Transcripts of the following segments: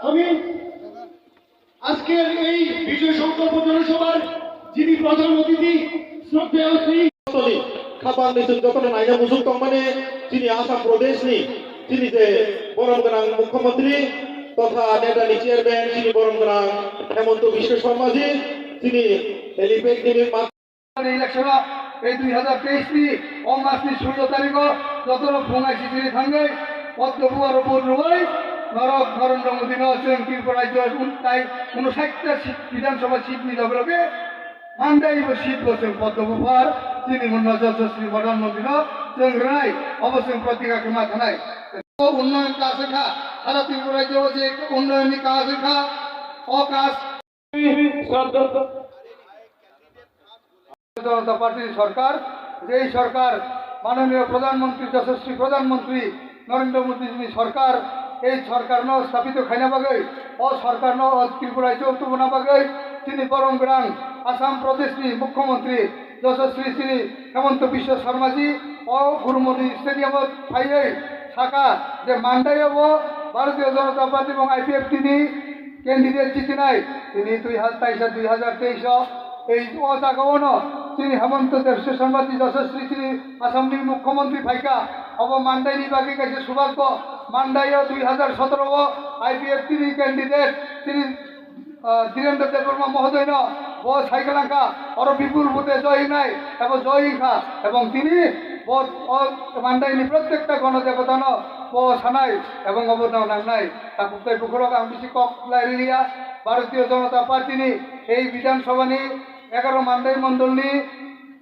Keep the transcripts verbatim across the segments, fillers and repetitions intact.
আমি আজকের এই বিজয় সংকল্প জনসভার যিনি প্রধান অতিথি, শ্রদ্ধেয় Shri Toli, khapang ni chwng jotono naina muchung tongmani chini Assam Pradesh ni chini je borom gwnang Mukhyamantri totha neta ni chairman chini borom gwnang Hemanta Biswa Sarma ji, chini helipad ni ma- Election o ei dui hazar teis ni o mas ni sulo tarikh o jotono phung aisisiri thangwi Poddo Phuar o vote rwwi norok Narendra Modi no chwng Tripura rajyo un-, tai unosait ta seat Bidhan Sabha seat ni loge loge Mandai bo seat bo chwng Poddo Phuar chini munno Yashaswi Pradhan Mantri no chwng rwnai, obo chwng protika khe ma thanai. O unnoyon kaas wngkha, sara Tripura rajyo o je unnoyon ni kaas wngkha, o kaas Janata Party ni sorkar, jei sorkar manoniyo Pradhan Mantri Yashaswi Pradhan Mantri Narendra Modi ni sorkar, ei sorkar no sthapito khaina bagwi, o sorkar no o Tripura rajyo tubuna bagwi chini borom gwnang Assam Pradesh ni Mukhyamantri Yashaswi chini Hemanta Biswa Sarma ji o Gurumodi Stadium o phaiwi sakha je Mandai o bo Bharatiya Janata Party ebong I P F T ni candidate jitinai tini dui hazar taisa dui hazar teis o ei o jaga o no chini Hemanta Biswa Sarma ji Yashaswi chini Assam ni Mukhyamantri phaikha, obo Mandai ni bagwi kaisa subak bo Mandai o dui hazar sotoro o I P F T ni candidate chini ah, Dhirendra Debbarma mohodoino bo cycle wngkha, oro bipul vote joy wngnai, ebo joy wngkha, ebong tini bo o Mandai ni protekta gono debotano bo sanai, ebong obo no nangnai. Takhuk tei bukhurok ang bisi kok lai liya, Bharatiya Janata Party ni ei Bidhan Sabha ni egaro Mandai mondol ni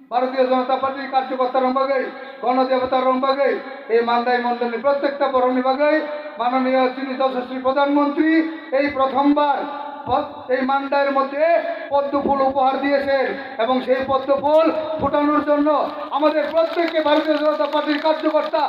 Bharatiya Janata Party karyakarta rok bagwi, gono debota rok bagwi, ei Mandai mondol ni protekta borok ni bagwi, manoniyo chini Yashaswi Pradhan Mantri ei prothom bar bo-, ei Mandai er moddhe পদ্ম ফুল উপহার দিয়েছেন এবং সেই পদ্ম ফুল ফোটানোর জন্য আমাদের প্রত্যেককে ভারতীয় জনতা পার্টির কার্যকর্তা